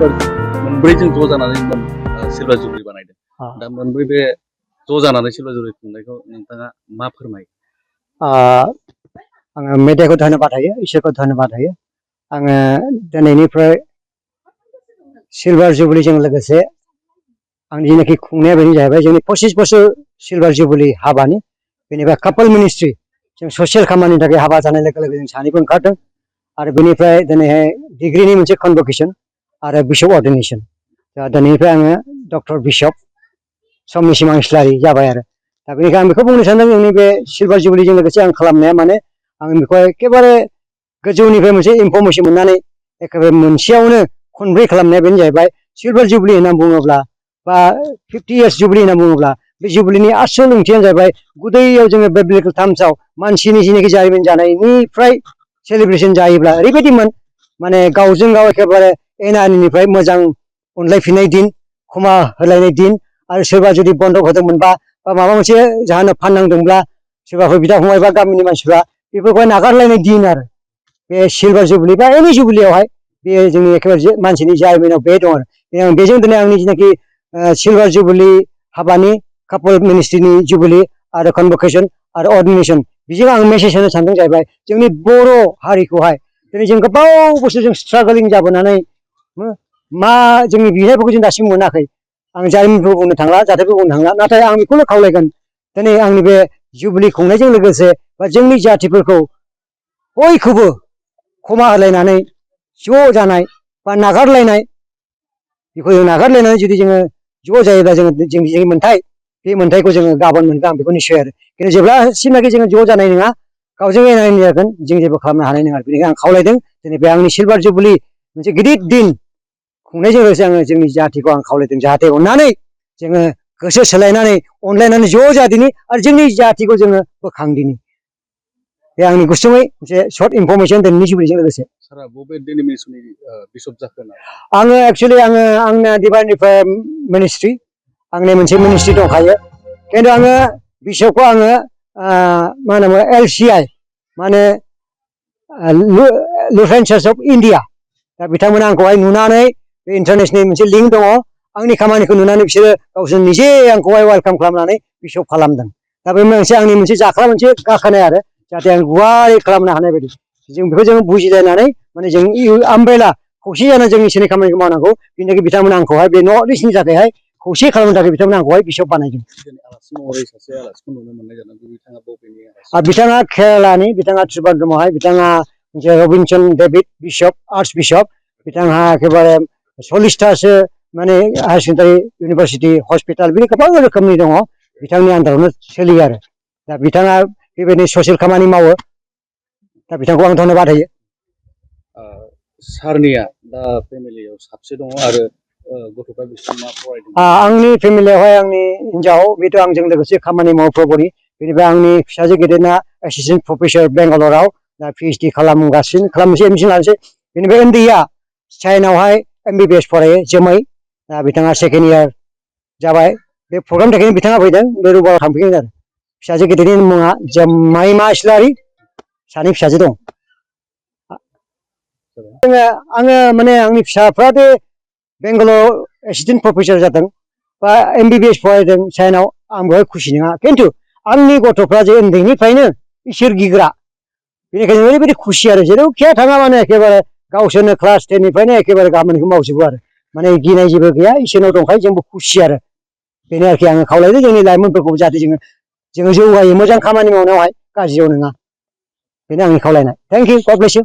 Silver मोनब्रैजों ज' जानानै silver jubilee बानायदों। दा मोनब्रै बे ज' जानानै सिलभार जुबलि खुंनायखौ नोंथाङा मा फोरमायो? आङो मेडियाखौ धन्यबाद होयो, इसोरखौ धन्यबाद होयो। आङो दिनैनिफ्राय सिलभार जुबलिजों लोगोसे आंनि जेनाखि खुंनाया बेनो जाहैबाय जोंनि 25 बोसोर सिलभार जुबलि हाबानि बेनिफ्राय कापोल मिनिस्ट्रि जों ससियेल खामानिनि थाखाय हाबा जानाय लोगो लोगो जों सानैबो ओंखारदों आरो बेनिफ्राय दिनैहाय डिग्रीनि मोनसे कनभकेसन आरो बिशप अर्डिनेसन। दा दिनैनिफ्राय आङो डक्टर बिशप समनिसिम इस्लारि जाबाय आरो दा बेनिखायनो आं बेखौ बुंनो सानदों जोंनि बे सिलभार जुबलिजों लोगोसे आं खालामनाया माने आं बेखौ एखेबारे गोजौनिफ्राय मोनसे इनफरमेसन मोननानै एखेबारे मोनसेयावनो खनब्रै खालामनाया बेनो जाहैबाय सिलभार जुबलि होनना बुङोब्ला बा 50 इयार्स जुबलि होनना बुङोब्ला बे जुबलिनि आसल ओंथियानो जाहैबाय गुदैयाव जोङो बिब्लिकेल टार्म्सआव मानसिनि जेनाखि जारिमिन जानायनिफ्राय सेलिब्रेसन जायोब्ला ओरैबायदिमोन माने गावजों गाव एखेबारे एना एनिनिफ्राय मोजां अनलायफिननाय दिन, क्षमा होलायनाय दिन आरो सोरबा जुदि बन्दक होदोंमोनबा बा माबा मोनसे जाहोनाव फाननांदोंब्ला सोरबाफोर बिदा फंबाय बा गामिनि मानसिफ्रा बेफोरखौहाय नागारलायनाय दिन आरो बे सिलभार जुबलि बा एनि जुबलियावहाय बे जोंनि एखेबारे मानसिनि जारिमिनाव बे दं आरो बेजों दिनै आंनि जेनाखि सिलभार जुबलि हाबानि कापोल मिनिस्ट्रिनि जुबलि आरो कनभकेसन आरो अर्डिनेसन बेजों आं मेसेज होनो सानदों जाहैबाय जोंनि बर' हारिखौहाय दिनै जों गोबाव बोसोर जों स्ट्रागलिं जाबोनानै मा जोंनि बिनायफोरखौ जों दासिम मोनाखै। आं जारिमिनफोरखौ बुंनो थांला, जाथायफोरखौ बुंनो थांला, नाथाय आं बेखौनो खावलायगोन दिनै आंनि बे जुबलि खुंनायजों लोगोसे बा जोंनि जाथिफोरखौ बयखौबो क्षमा होलायनानै ज' जानाय बा नागारलायनाय बेखौ जों नागारलायनानै जुदि जोङो ज' जायोब्ला जोंनि मोन्थाय बे मोन्थायखौ जोङो गाबोन मोनगोन आं बेखौ निस्सय आरो खिन्थु जेब्लासिमनाखि जोङो ज' जानाय नङा गावजों एना एनि जागोन जों जेबो खालामनो हानाय नङा। बेनिखायनो आं खावलायदों दिनै बे आंनि सिलभार जुबलि मोनसे गिदिर दिन खुंनायजों लोगोसे आङो जोंनि जाथिखौ आं खावलायदों जाहाथे अननानै जोङो गोसो सोलायनानै अनलायनानै ज' जादिनि आरो जोंनि जाथिखौ जोङो बोखांदिनि। बे आंनि गुसुङै मोनसे सर्ट इनफरमेसन दिनैनि जुबलिजों लोगोसे। सारा बबे डिनोमिनेसननि बिशप जाखो ना? आङो एक्सुवेलि आंना डिभाइननिफ्राय मिनिस्ट्रि आंनि मोनसे मिनिस्ट्रि दंखायो खिन्थु आङो बिशपखौ आङो मा होनोमोन LCI माने लुथेरान चार्च अफ इन्डिया। दा बिथांमोना आंखौहाय नुनानै बे इन्टारनेसनेल मोनसे लिंक दङ आंनि खामानिखौ नुनानै बिसोरो गावसोर निजे आंखौहाय वेलकाम खालामनानै बिशप खालामदों। दा बे मोनसे आंनि मोनसे जाख्ला मोनसे गाखोनाय आरो जाहाथे आं गुवारै खालामनो हानाय बायदि जों बेखौ जों बुजिलायनानै माने जों आमब्रेला खौसे जानानै जों इसोरनि खामानिखौ मावनांगौ। बेनि थाखाय बिथांमोना आंखौहाय बे नर्थ इस्टनि थाखायहाय खौसे खालामनो थाखाय बिथांमोना आंखौहाय बिशप बानायदों। आलासि महरै सासे आलासिखौ नुनो मोननाय जादों, बिथाङा बबेनि आलासि? बिथाङा केरालानि, बिथाङा त्रिबान्द्रमावहाय बिथाङा Robinson David bishop arch bishop बिथांहा एखेबारे 40थासो माने हायार सेकेन्डारि इउनिभारसिटि हस्पिटाल बिदि गोबां रोखोमनि दङ बिथांनि आन्दारावनो सोलियो आरो दा बिथाङा बेबायदिनो ससियेल खामानि मावो। दा बिथांखौ आं धन्यबाद होयो। सारनिया दा फेमिलियाव साबसे दङ आरो गथ'फ्रा बिसिबां मा फरायदों? आंनि फेमिलियावहाय आंनि हिनजाव बेथ' आंजों लोगोसे खामानि मावो प्रभुनि। बेनिफ्राय आंनि फिसाजो गेदेरना एसिस्टेन्ट प्रफेसर बेंगालराव दा PhD खालामगासिनो खालामनोसै एडमिसन लानोसै। बेनिफ्राय उन्दैया चाइनायावहाय MBBS फरायो जोमै। दा बिथाङा सेकेन्ड इयार जाबाय। बे प्रग्रामनि थाखायनो बिथाङा फैदों, बे रबिबाराव थांफिनगोन आरो फिसाजो गेदेरनि मुङा जमायमा इस्लारि, सानै फिसाजो दं। आङो माने आंनि फिसाफ्रा बे बेंगालराव एसिस्टेन्ट प्रफेसर जादों बा MBBS फरायदों चाइनायाव, आं बेवहाय खुसि नङा। खिन्थु आंनि गथ'फ्रा जे उन्दैनिफ्रायनो इसोर गिग्रा, बेनिखायनो ओरैबायदि खुसि आरो जेरावखि थाङा माने एखेबारे गावसोरनो क्लास 10निफ्रायनो एखेबारे खामानिखौ मावजोबो आरो माने गिनाय जेबो गैया, इसोरनाव दंखायो जोंबो खुसि आरो बेनो आरोखि। आङो खावलायदों जोंनि लाइमोनफोरखौ जाहाथे जोङो जौगायो मोजां खामानि मावनायावहाय, गाज्रियाव नङा। बेनो आंनि खावलायनाय। थेंक इउ, गड ब्लेस इउ।